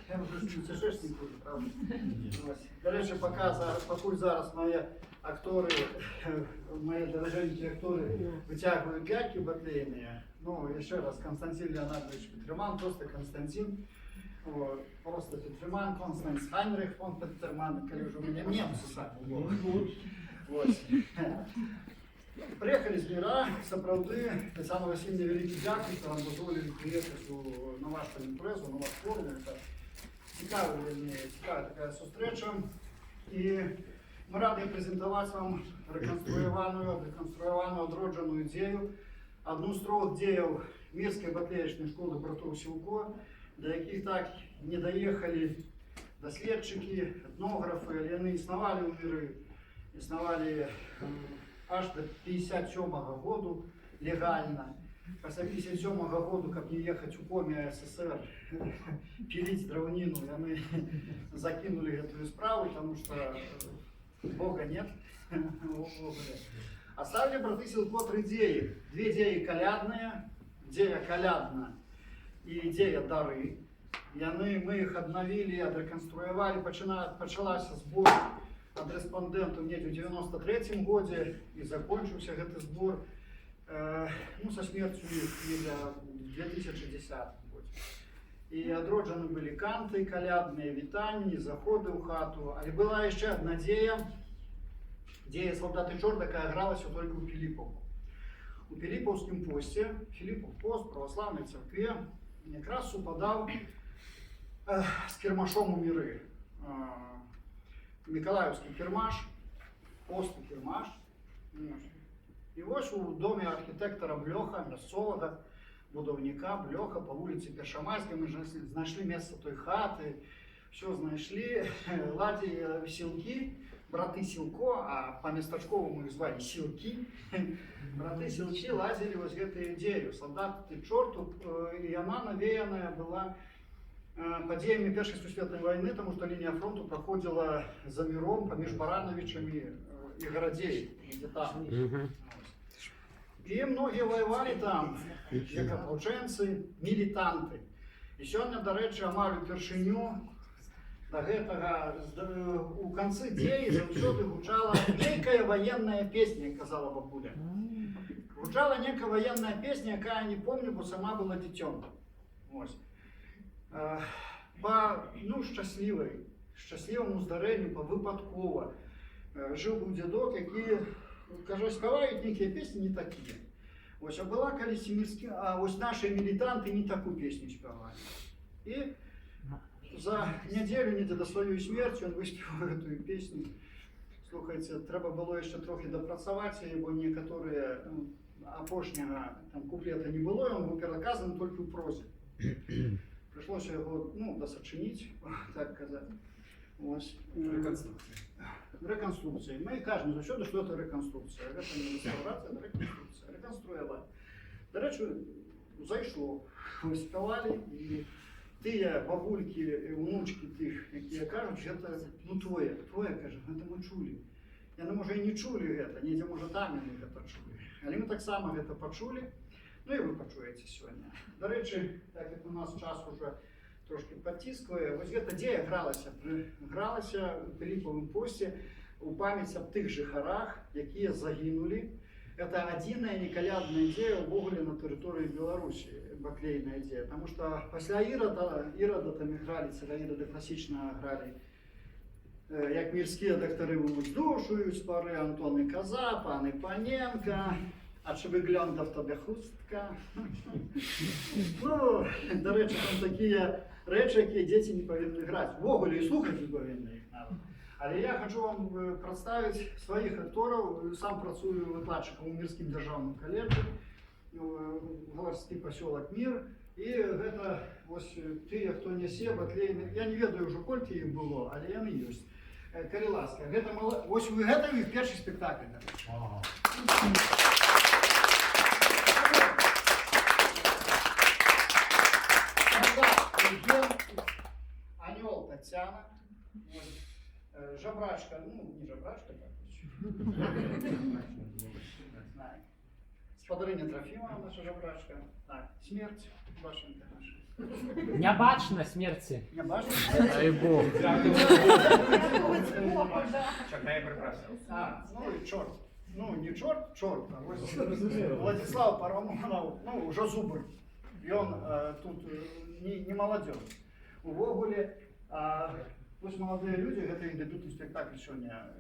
Я ўжо ж не ўцячэш нікуды, праўда? Вось. Дарэчы, пакуль зараз мае акторы, мае даражэнькія акторы выцягваюць лялькі батлейныя. Ну, яшчэ раз, Канстанцін Леанардавіч Пецерман, проста Канстанцін, о, проста Пецерман, Констанц Хайнрых фон Пецерман, калі ўжо мяне немцы самі. Вось. Прыехалі з Міра, сапраўды, Таццяна Васільеўна, вялікі дзякуй, што нам дазволілі прыехаць на вашу імпрэзу, на ваш форум. Гэта цікавая, вельмі цікавая такая сустрэча. І мы рады прэзентаваць вам рэканструяваную, рэканструяваную, адроджаную дзею, адну з трох дзеяў Мірскай батлеечнай школы братоў Сілко, да якіх так не даехалі даследчыкі, этнографы, але яны існавалі ў Міры, існавалі аж да 57-го году легальна. Пасля 57-го году, каб не ехаць у Комі АССР піліць драўніну, яны закінулі гэтую справу, таму што Бога нет. Увогуле. Оставили браты Сілко тры дзеі. Две дзеі калядныя, дзея «Калядна» і дзея «Дары». Мы іх аднавілі, адрэканструявалі, пачалася збор ад рэспандэнтаў недзе ў 93-м годзе, і закончыўся гэты збор ну, са смерцю іх недзе ў 2010 годзе. І адроджаны былі канты калядныя, вітанні, заходы ў хату. Але была яшчэ адна дзея, дзея «Салдат і чорт», якая гралася толькі ў Піліпаўку. У Піліпаўскім посце, Філіпаў пост, праваслаўнай царкве, якраз супадаў з кірмашом у Міры. Мікалаеўскі кірмаш, постны кірмаш. І вось у доме архітэктара Блёха, мясцовага будаўніка Блёха па вуліцы Першамайскай, мы ж знайшлі месца той хаты, все знайшлі, ладзі Сілкі, браты Сілко, а па местачковаму іх звалі Сілкі, браты Сілкі ладзілі вось гэтую ідзею «Салдат і чорт», і яна навеяная была падзеямі Першай сусветнай вайны, таму што лінія фронту праходзіла за Міром, паміж Баранавічамі і Гарадзей, недзе там. І многія ваявалі там, як апалчэнцы, мілітанты. І сёння, дарэчы, амаль упершыню да гэтага у канцы дзеі заўсёды гучала нейкая ваенная песня, як казала бабуля. Гучала некая ваенная песня, якая не помню, бо сама была дзіцём. Вось. Па, ну, шчасліваму здарэнню, па выпадкова, жыў быў дзядок, які кажа, спяваюць нейкія песні не такія. Вось, а была калісьці мірскі, а вось наши мілітанты не такую песню спявалі. І за нядзелю недзе да сваёй смерці ён выспеваў гэтую песню. Слухайце, трэба было яшчэ трохі дапрацаваць яе, бо некаторыя, ну, апошняга там куплета не было, ён быў пераказаны толькі ў прозе. Прыйшлося яго, ну, дасачыніць, так казаць. Вось. Рэканструкцыя. Рэканструкцыя. Мы кажам заўсёды, што это рэканструкцыя. Гэта не рэстаўрацыя, это рэканструкцыя. Рэканструявалі. Дарэчы, зайшло. Вось спявалі, і тыя бабулькі і унучкі тых, якія кажуць, гэта, ну, твоё, твоё, кажа, гэта мы чулі. Яны, можа, і не чулі гэта, недзе, можа, там яны гэта чулі. Але мы таксама гэта пачулі, ну і вы пачуеце сёння. Дарэчы, так як у нас час уже трошки падцісквае, вось гэта дзея гралася ў Піліпавым посце у памяць аб тых жыхарах, якія загінулі. Это адзіная некалядная дзея ўвогуле на тэрыторыі Беларусі, баклейная дзея. Таму што пасля Ірада, Ірада там ігралі, цара Ірада класічна гралі, як мірскія дактары вымуць душу, з пары Антон і Каза, пан і Паненка, а чи выглянда в табе хустка. Ну, дарэчы, там такія рэчы, якія дзеці не павінны граць. Увогуле і слухаць не павінны іх нават. Але я хочу вам прадставіць сваіх актораў. Сам працую выкладчыкам у Мірскім дзяржаўным каледжы, галарскі пасёлак Мір. І гэта вось тыя, хто нясе батлейны. Я не ведаю ўжо, колькі іх было, але яны ёсць. Калі ласка, гэта мала... Вось вы, гэта іх першы спектакль, дарэчы. Солдат Евген, Анёл Татьяна, вось, жабрачка, ну, не жабрачка, так, не знаю. Спадарыня Трафіма, наша жабрачка. Так, смерць, башенька наша. Не бачна смерці. Не бачна? Дай Бог. Чакай, прыпрасіў. А, ну і чорт. Ну, не чорт, чорт, а вось Уладзіслаў Парамонаў, ну, ужо зубр. Ён тут не маладзёж. Увогуле, вось маладыя людзі, гэта іх дэбютны спектакль сёння.